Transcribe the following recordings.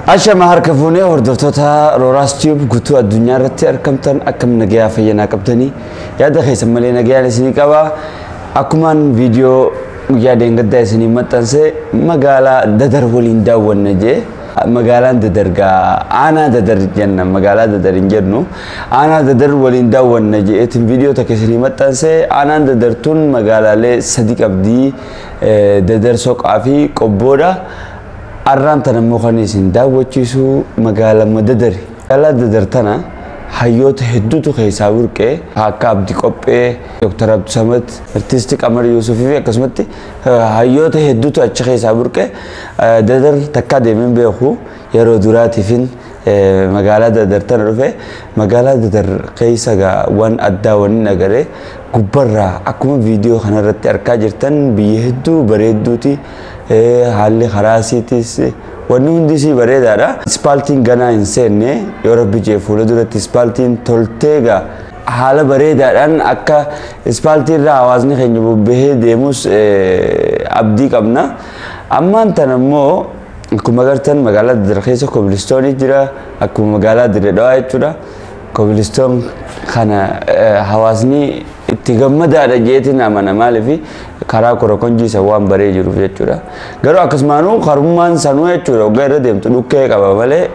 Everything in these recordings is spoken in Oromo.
Ashama harka fuunee hordoftoota Rooraas Tube guutuu addunyaa irratti argamtan, akkam nagayaa fayyanaa qabdanii? Yaada keessan malee nagayaan isinii qaba. Akkumaan viidiyoo guyyaa deengaddaa isinii maxxanse, magaalaa Dadar waliin daawwanna jee. Magaalaan Dadar gaa aanaa Dadar jenna, magaalaa Dadar hin jennu. Aanaa Dadar waliin daawwanna jeetiin viidiyoo takka isinii maxxanse. Aanaan Dadar tun magaalaalee sadi qabdii: Dadar, Soqaa fi Qobboodha. Arraan tana immoo kan isin daawwachiisu magaalaa Dadari. Magaalaa Dadar tana hayyoota hedduutu keessaa burqee, akka Abdi Qophee, Dr. Abdusamad, Artisti Qamar Yuusufii fi akkasumatti hayyoota hedduutu achi keessaa burqee. Dadar takkaa deemeen beeku, yeroo duraatiifin magaalaa Dadar tana dhufe. Magaalaa Dadar keessa waan addaa wanni agaree gubbarraa akkuma viidiyoo kanarratti argaa jirtan biyya hedduu bareedduuti. Haalli karaa isiitis wanni hundi isii bareedaadha. Ispaaltiin ganaa hin seenne, yoo Rabbi jee fuula duratti ispaaltiin toltee gaa haala bareedaadhaan akka ispaaltii irraa hawaasni keenya bobbahee deemus abdii qabna. Ammaan tana immoo akkuma agartan magaalaa Dadar keessa kobilistoonii jira, akkuma magaalaa Dirree Dhawaa jechuudha. Kobilistoon kana hawaasni itti gammadaadha jeetiin amana, maaliif karaa korokonjii isa waan baree jiruuf jechuudha. Garuu akkasumaanuu karummaan sanuu jechuudha waggaa irra deemtu dhukkee qaba malee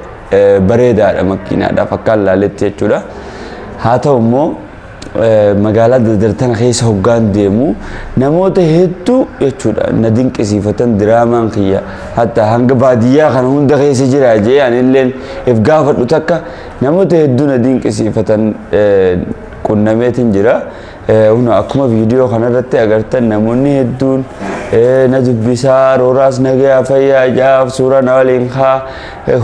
bareedaadha makiinaadhaaf akka laaletti jechuudha. Haa ta'u immoo magaalaa Dadar tana keessa hoggaan deemu namoota hedduu jechuudha na dinqisiifatan. Diraamaan kiyya hatta hanga baadiyyaa kana hunda keessa jira jee anilleen if gaafadhu takka namoota hedduu na dinqisiifatan qunnameetiin jira. Huna akkuma viidiyoo kanarratti agartan namoonni hedduun na dubbisaa, "Rooraas nagayaa fayyaa jaaf suuraa na waliin kaa."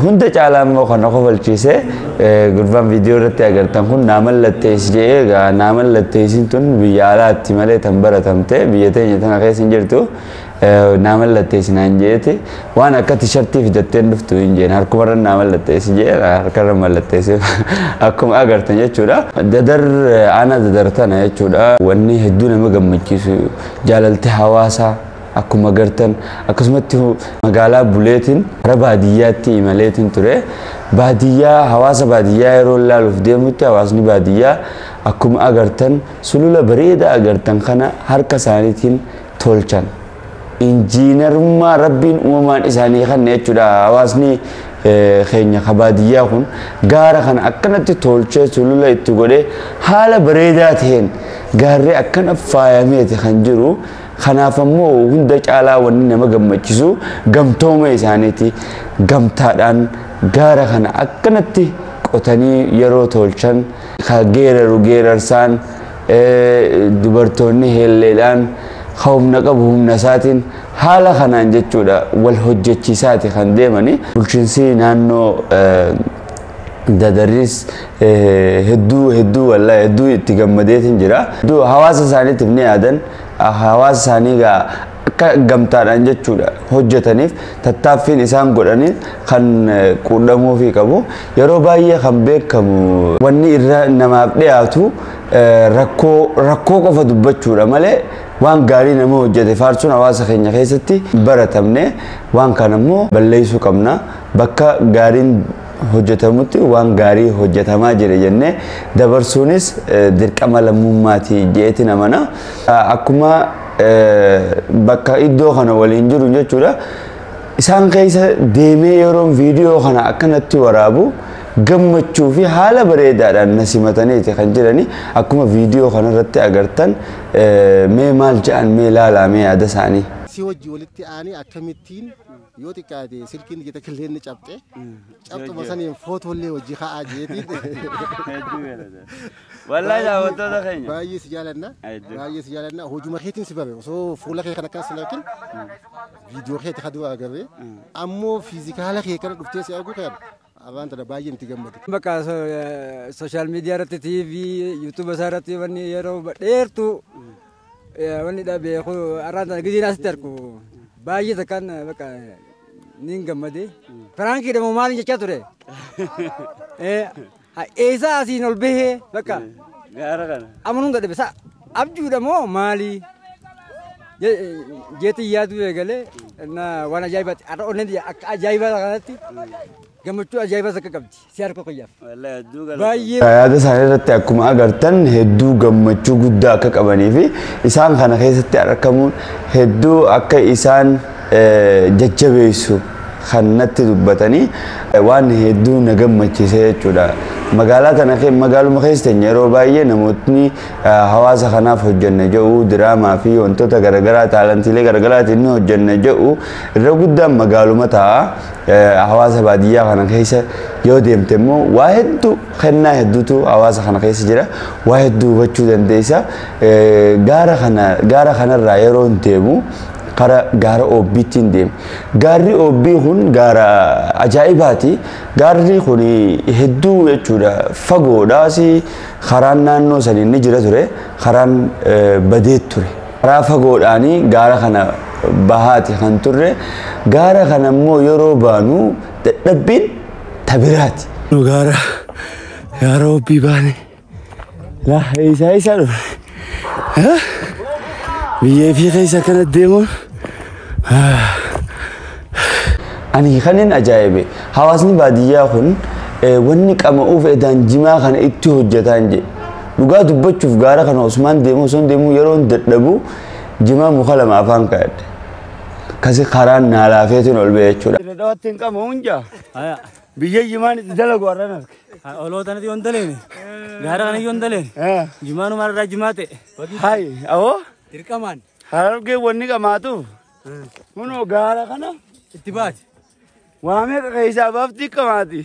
Hunda caalaa immoo kan na kofalchiise gurbaan viidiyoo irratti agartan kun naa mallatteessi jedhee. Egaa naa mallatteessin tun biyya alaatti malee tan baratamte biyya teenya tana keessa hin jirtu. Naa mallatteessi naan jeeti, waan akka tishartii fidatteen dhuftu hin jeen, harkumarra naa mallatteessi jee, harkarra mallatteessi akkuma agartan jechuudha. Dadar, aanaa Dadar tana jechuudha, wanni hedduu nama gammachiisu jaalalti hawaasaa akkuma agartan. Akkasumatti magaalaa buleetiin gara baadiyyaatti imaleetiin ture. Baadiyyaa, hawaasa baadiyyaa yeroo ilaaluuf deemutti hawaasni baadiyyaa akkuma agartan sulula bareedaa agartan kana harka isaaniitiin tolchan. Injiinarummaa Rabbiin uumamaan isaanii kanne jechuudha. Hawaasni keenya ka baadiyyaa kun gaara kana akkanatti tolchee, sulula itti godhee, haala bareedaa ta'een gaarree akkana faayameeti kan jiru. Kanaaf ammoo hunda caalaa wanni nama gammachiisu gamtooma isaaniiti. Gamtaadhaan gaara kana akkanatti qotanii yeroo tolchan, ka geeraru geerarsaan, dubartoonni heelleedhaan, humna qabu humna isaatiin, haala kanaan jechuudha wal hojjechiisaati kan deemani. Bulchiinsi naannoo Dadaris hedduu hedduu wallaahi hedduu itti gammadeetiin jira. Hawaasa isaaniitiif ni yaadan, hawaasa isaanii gaa akka gamtaadhaan jechuudha hojjetaniif tattaaffiin isaan godhanii kan quudhamuufii qabu. Yeroo baay'ee kan beekamu wanni irra namaaf dhiyaatu rakkoo rakkoo qofa dubbachuudha malee waan gaarii nama hojjete faarsuun hawaasa keenya keessatti baratamne. Waan kana immoo balleessuu qabna. Bakka gaariin hojjetamutti waan gaarii hojjetamaa jira jennee dabarsuunis dirqama lammummaati jeetiin amana. Akkuma bakka iddoo kana waliin jiru jechuudha. Isaan keessa deemee yeroon viidiyoo kana akkanatti waraabu gammachuu fi haala bareedaadhaan na simataniiti kan jirani. Akkuma viidiyoo kanarratti agartan, mee maal jedhan, mee ilaalaa, mee yaada isaanii. Si wajji walitti aanee akkamittiin yoo xiqqaate silkiin ija takka illee ni cabxe, cabxuma saniin footollee wajji ka'aa jeetiin. Wallaahi daawwattoota keenya. Baay'ee si jaalanna. Baay'ee si jaalanna. Hojuma keetiin si bare, osoo fuula kee kan akkas hin argin viidiyoo keetti kaduu agarree, ammoo physical kee kana dhuftee si arguu kana afaan tana baay'ee itti gammade. Bakka social media irratti, TV, YouTube isaa irratti wanni yeroo dheertuu wanni dha beeku arraan tana gidiin asitti argu baay'ee takkaan bakka niin gammade. Prankiidha moo maaliin jechaa ture? Eessa asiin ol bahee bakka Gaara kana. Amanuun dadhabe, sa abjuudha moo maali? Jeetii yaaduu eegalee na waan ajaa'ibaati. Har'a onneen akka ajaa'ibaa kanatti Gammachuu ajaa'ibaas akka qabdi si harka qoyyaaf. Baay'ee. Yaada isaanii irratti akkuma agartan hedduu gammachuu guddaa akka qabanii fi isaan kana keessatti argamuun hedduu akka isaan jajjabeessu kan natti dubbatanii waan hedduu na gammachiise jechuudha. Magaalaa tana magaaluma keessa teenya yeroo baay'ee namootni hawaasa kanaaf hojjenna jedhu diraamaa fi wantoota garaagaraa taalantiilee garaagaraatiin ni hojjenna jedhu irra guddaan magaaluma ta'a. Hawaasa baadiyyaa kana keessa yoo deemte immoo waa hedduu kennaa hedduutu hawaasa kana keessa jira. Waa hedduu hubachuu dandeessa. Gaara kana gaara kanarraa yeroo deemu kara gaara oobbiitiin deeme. Gaarri oobbii kun gaara ajaa'ibaati. Gaarri kun hedduu jechuudha fagoodhaas karaan naannoo sanii ni jira ture karaan badee ture. Karaa fagoodhaanii gaara kana bahaati kan turre gaara kana immoo yeroo baanu dadhabbiin tabiraati. Gaara gaara oobbii baane laa isaa isaa dhufe. Biyyee fi keessa akkana deemuun ani kanin ajaa'ibe hawaasni baadiyyaa kun wanni qama'uuf edaan jimaa kana itti hojjetaan jedhe. Dhugaa dubbachuuf gaara kana Osmaan deemu osoo deemu yeroo dadhabu jimaa muka lama afaan kaa'adhe. Kasi karaan naalaafeetiin ol ba'e jechuudha. Dhawaatti hin qama'uun jaa. Biyya jimaan itti dalagu har'an arge. Oloota nati yoon daleene. Gaara kana yoon daleene. Jimaanuma irraa jimaa ta'e. Hayi awoo. Dirqamaan. Harargee wanni qamaatuuf. Kunoo gaara kana. Itti baati. Waa meeqa keessaa baaftii qamaati.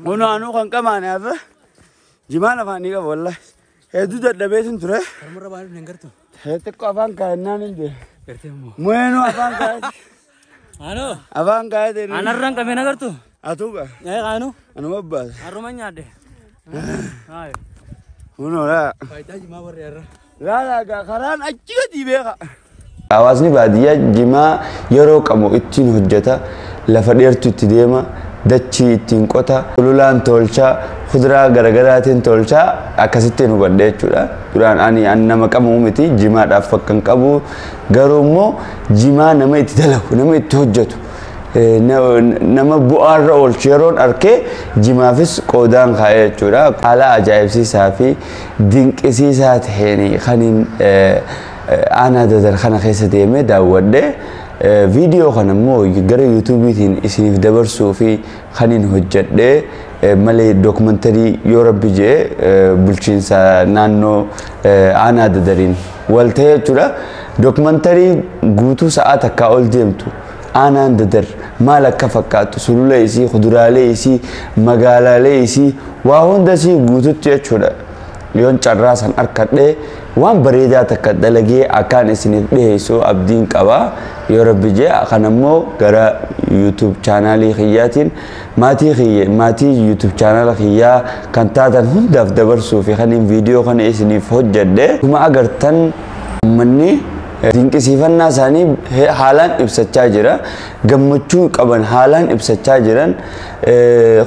Kunoo anuu kan qamaane har'a. Jimaan afaanii qaba wallahi. Hedduu dadhabeetin ture. Harmarra baanee hin gartu. Xiqqoo afaan kaa'annaan hin deemu. Gartee immoo. Meenuu afaan kaa'ate. Anoo. Afaan kaa'ate. Anarraan qabee na gartu. Atuuqa. Ee kaanu. Anuma baasa. Harruma nyaadde. Kunoo laa. Faayidaa jimaa warri har'a. Laa karaan achi gadi beeka. Hawaasni baadiyyaa jimaa yeroo qabu ittiin hojjeta, lafa dheertu itti deema, dachii ittiin qota, sululaan tolchaa, kuduraa garaagaraatiin tolchaa akkasittiin hubadhe jechuudha. Duraan ani nama qabu miti jimaadhaaf bakka hin qabu garuu immoo jimaa nama itti dalagu, nama itti hojjetu, nama bu'aarra oolchu yeroon arkee jimaafis qoodaan kaa'ee jechuudha. Haala ajaa'ibsiisaa fi dinqisiisaa ta'een kaniin aanaa Dadar kana keessa deemee daawwadhe. Viidiyoo kana immoo gara yuutuubiitiin isiniif dabarsuu fi kaniin hojjedhe malee dookumantarii yoo rabbi jedhe bulchiinsa naannoo aanaa Dadariin wal ta'e jechuudha. Dookumantarii guutuu sa'aa takkaa ol deemtu aanaan Dadar maal akka fakkaattu sulula isii, kuduraalee isii, magaalaalee isii waa hunda isii guututti jechuudha. Yoon carraa san arkadhee waan bareedaa takka dalagee akkaan isiniif dhiyeessu abdiin qaba. Yoo rabbi jedhe kana immoo gara YouTube chaanaalii kiyyaatiin maatii YouTube chaanaala kiyyaa kan taatan hundaaf dabarsuu fi kaniin viidiyoo kana isiniif hojjedhe. Akkuma agartan uummanni dinqisiifannaa isaanii haalaan ibsachaa jira. Gammachuu qaban haalaan ibsachaa jiran.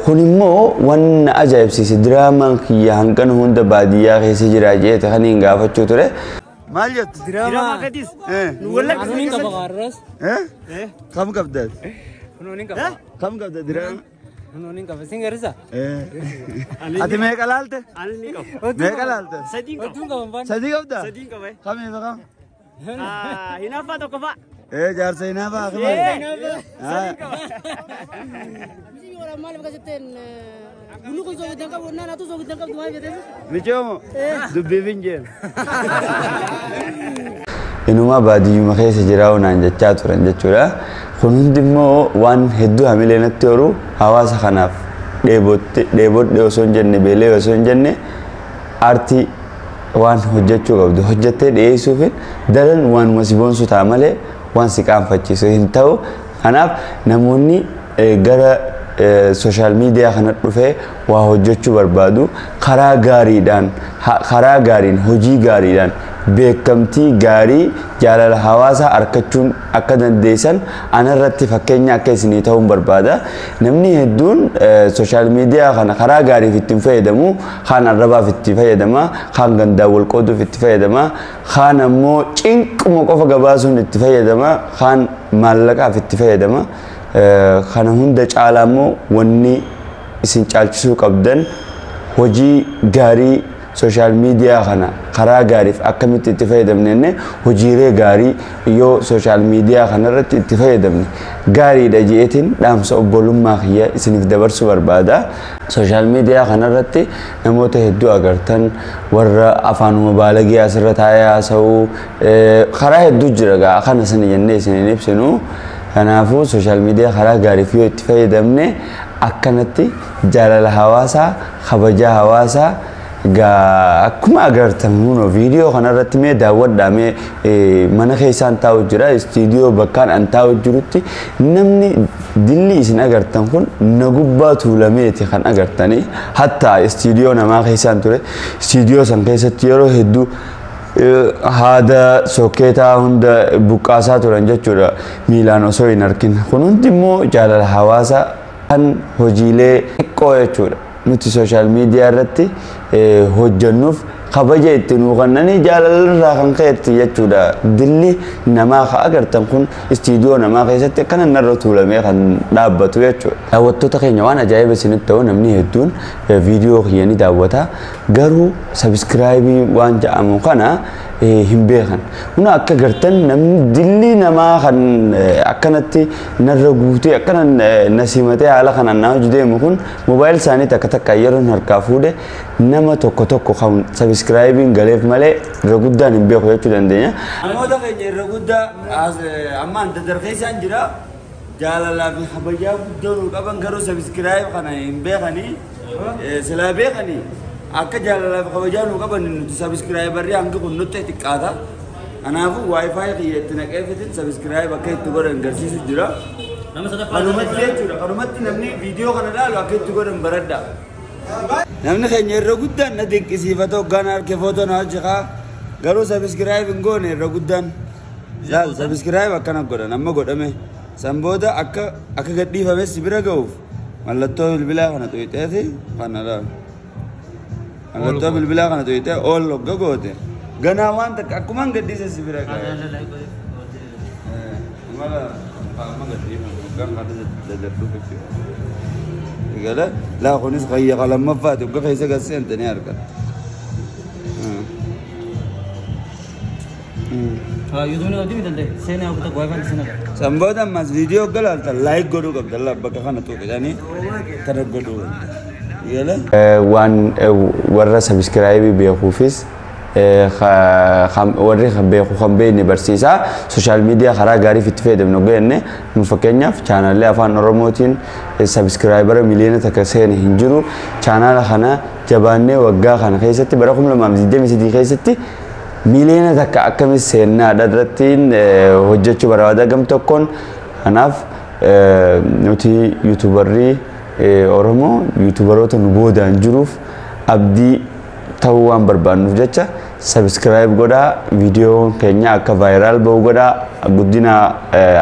Kun immoo waan na ajaa'ibsiise diraamaan kiyya hanqina hunda baadiyyaa keessa jira jeete kaniin gaafachuu ture. Maal jettu? Diraamaa gadis. Nu Anuun hin qaba qaarras. Kam qabda? Kunuun hin qaba. Kam qabda diraama? Kunuun hin qaba. Sin garisa. Ati meeqa laalte? Meeqa laalte? Oduun qaban baan. Sadii qabda? Kamii fi kam? Hinaaffaa tokko fa'a. Jaarsa hinaafaa kam? Michoomo dubbiif hin jeen. Inuma baadiyyuma keessa jiraa'u naan jechaa turan jechuudha. Kun hundi immoo waan hedduu hamilee natti horu hawaasa kanaaf dheebodhe osoo hin jenne beelee osoo hin jenne aartii waan hojjechuu qabdu hojjettee dhiyeessuuf daran waanuma si boonsu ta'a malee waan si qaanfachiisu hin ta'u. Kanaaf namoonni gara sooshaal miidiyaa kana dhufee waa hojjechuu barbaadu karaa gaariidhaan karaa gaariin hojii gaariidhaan beekamtii gaarii jaalala hawaasaa argachuun akka dandeessan anarratti fakkeenya akka isinii ta'uun barbaada. Namni hedduun sooshaal miidiyaa kana karaa gaariif ittiin fayyadamu, kaan arrabaaf itti fayyadama, kaan gandaan wal qooduuf itti fayyadama, kaan ammoo cinquma qofa gabaasuun itti fayyadama, kaan maallaqaaf itti fayyadama. Kana hunda caalaa immoo wanni isin caalchisuu qabdan hojii gaarii social media kana karaa gaariif akkamitti itti fayyadamne, hojiilee gaarii yoo social media kana irratti itti fayyadamne gaariidha jeetiin dhaamsa obbolummaa kiyya isiniif dabarsuu barbaada. Social media kana irratti namoota hedduu agartan warra afaanuma baalagee asirra taa'ee haasa'uu karaa hedduu jira gaa kana sana jennee isiniin ibsinu. Kanaafuu social media karaa gaariif yoo itti fayyadamne akkanatti jaalala hawaasaa, kabajaa hawaasaa gaa akkuma agartan hunoo viidiyoo kanarratti mee daawwadhaa mee mana keessaan taa'u jira istiidiyoo bakkaan an taa'u jirutti namni dilli isin agartan kun na gubbaa tuulameeti kan agartanii hatta istiidiyoo namaa keessaan ture istiidiyoo san keessatti yeroo hedduu haada sokkeetaa hunda buqqaasaa turan jechuudha miilaan osoo hin arkin kun hundi immoo jaalala hawaasaa kan hojiilee xiqqoo jechuudha. Nuti social media irratti hojjennuuf kabaja itti nuu kennanii jaalala irraa kan ka'etti jechuudha. Dilli namaa ka agartan kun istiidiyoo namaa keessatti akkana narra tuulamee kan dhaabbatu jechuudha. Daawwattoota keenya waan ajaa'iba isinitti ta'u namni hedduun viidiyoo kiyya ni daawwata. Garuu sabiskiraayibii waan jedhamu kana hin beekan. Kun akka gartan namni dilli namaa kan akkanatti narra guutee akkana na simatee haala kanaan na hojii deemu kun moobaayil isaanii takka takka yeroon harkaa fuudhe nama tokko tokko kan sabiskiraayibiin galeef malee irra guddaan hin beeku jechuu dandeenya. Namoota keenya irra guddaa ammaan dadarkeessaan jira. Jaalalaa fi kabajaa guddoo nuu qaban garuu sabiskiraayib kana hin beekanii silaa beekanii akka jaalalaa fi kabajaa nuu qaban nuti sabiskiraayibarri hangi kun nutti xiqqaata. Kanaafuu waayifaayi kiyya itti naqeeffitin sabiskiraayib akka itti godhan garsiisu jira. Kanumatti jechuudha. Kanumatti namni viidiyoo kana ilaalu akka itti godhan baradha. Namni keenya irra guddaan na dinqisiifata hoggaan harkee footoo na hojjetaa garuu sabiskiraayib hin goone irra guddaan. Laal sabiskiraayib akkana godhan amma godhame. San booda akka gadhiifames si bira ga'uuf mallattoo bilbilaa kana tuqxeeti kana laal. Mallattoo bilbilaa kana tuqxee ol hogga goote. Ganaa waan takka akkumaan gadhiise si bira ga'a. Mala amma gadhiifame hoggaan kana daddarbuuf jechuudha. Gala laa kunis qayya lamaffaati hogga keessa gad seentanii argatta. San booda ammas viidiyoo hogga laaltan laayik godhuu qabda bakka kana tuqxanii kana godhuu qabda. Waan warra sabiskiraayibii beekuufis warri beeku kan beekne barsiisaa sooshaal miidiyaa karaa gaariif itti fayyadamnu jenne nu fakkeenyaaf chaanaalee afaan Oromootiin sabiskiraayibara miliyoona takka seene hin jiru. Chaanaala kana jabaannee waggaa kana keessatti bara 2023 keessatti miliyoona takka akkamis seennaadha irratti hojjechuu barbaada gam tokkoon. Kanaaf nuti yuutuubarrii Oromoo yuutuubaroota nu boodaan jiruuf abdii ta'uu waan barbaannuuf jecha sabiskiraayib godhaa viidiyoon keenya akka vaayiraal ba'u godhaa guddina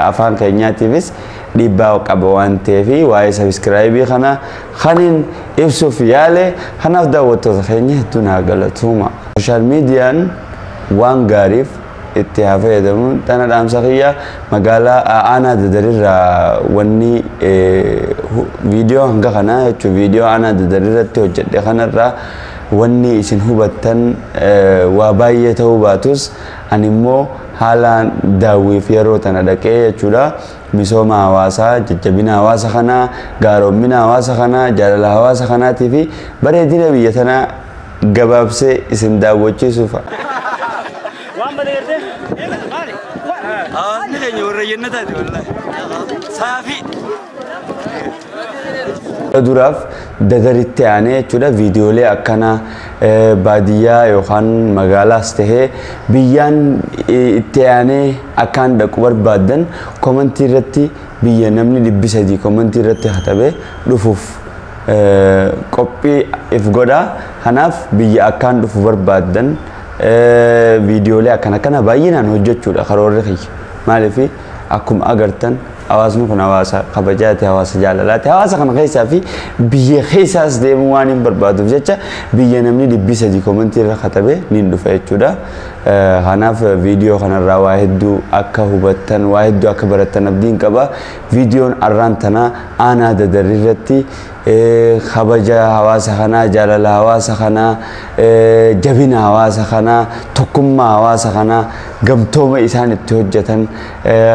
afaan keenyaatiifis dhiibbaa qaba waan ta'eef waa'ee sabiskiraayibii kana kanin ibsuuf yaale. Kanaaf daawwattoota keenya hedduu naa galatooma. Sooshaal miidiyaan waan gaariif itti haa fayyadamu. Tana dhaamsa kiyya magaalaa aanaa dadarirraa wanni viidiyoo hanga kanaa jechuun viidiyoo aanaa dadarirratti hojjedhe kanarraa wanni isin hubattan waa baay'ee ta'uu baatus ani immoo haalaan daawwiif yeroo tana dhaqee jechuudha. Misooma hawaasaa, jajjabina hawaasa kanaa, gaaroommina hawaasa kanaa, jaalala hawaasa kanaatii fi bareedina biyya tanaa gabaabsee isin daawwachiisuuf. Hawaasni keenya warra jannataati wallahi. Saafii. Duraaf dadaritti aanee jechuudha viidiyoolee akkanaa baadiyyaa yookaan magaalaas tahee biyyaan itti aanee akkaan dhaqu barbaaddan komantii irratti biyya namni 300 komantii irratti katabee dhufuuf qophii if godhaa. Kanaaf biyya akkaan dhufu barbaaddan viidiyoolee akkana kana baay'inaan hojjechuudha karoorri kiyya. Maaliif akkuma agartan hawaasni kun hawaasa kabajaati, hawaasa jaalalaati. Hawaasa kana keessaa fi biyya keessaas deemuu waan hin barbaaduuf jecha biyya namni 300 komantii irra katabee ni dhufa jechuudha. Kanaaf viidiyoo kanarraa waa hedduu akka hubattan, waa hedduu akka barattan abdiin qaba. Viidiyoon arraan tanaa aanaa Dadarri irratti kabaja hawaasa kanaa, jaalala hawaasa kanaa, jabina hawaasa kanaa, tokkummaa hawaasa kanaa, gamtooma isaan itti hojjetan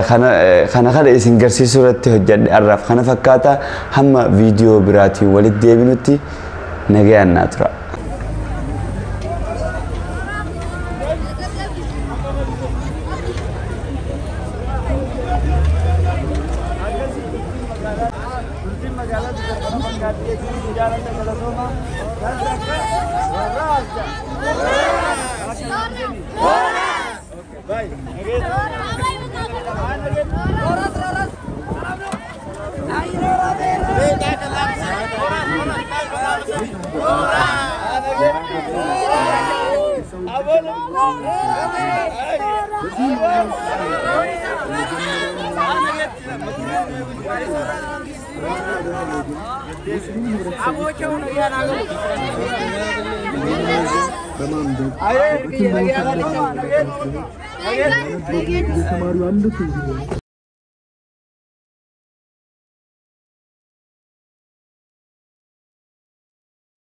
kana kana isin garsiisuu irratti hojjedhe arraaf kana fakkaata. Hamma viidiyoo biraatiin walitti deebinutti nagayaan naa tura.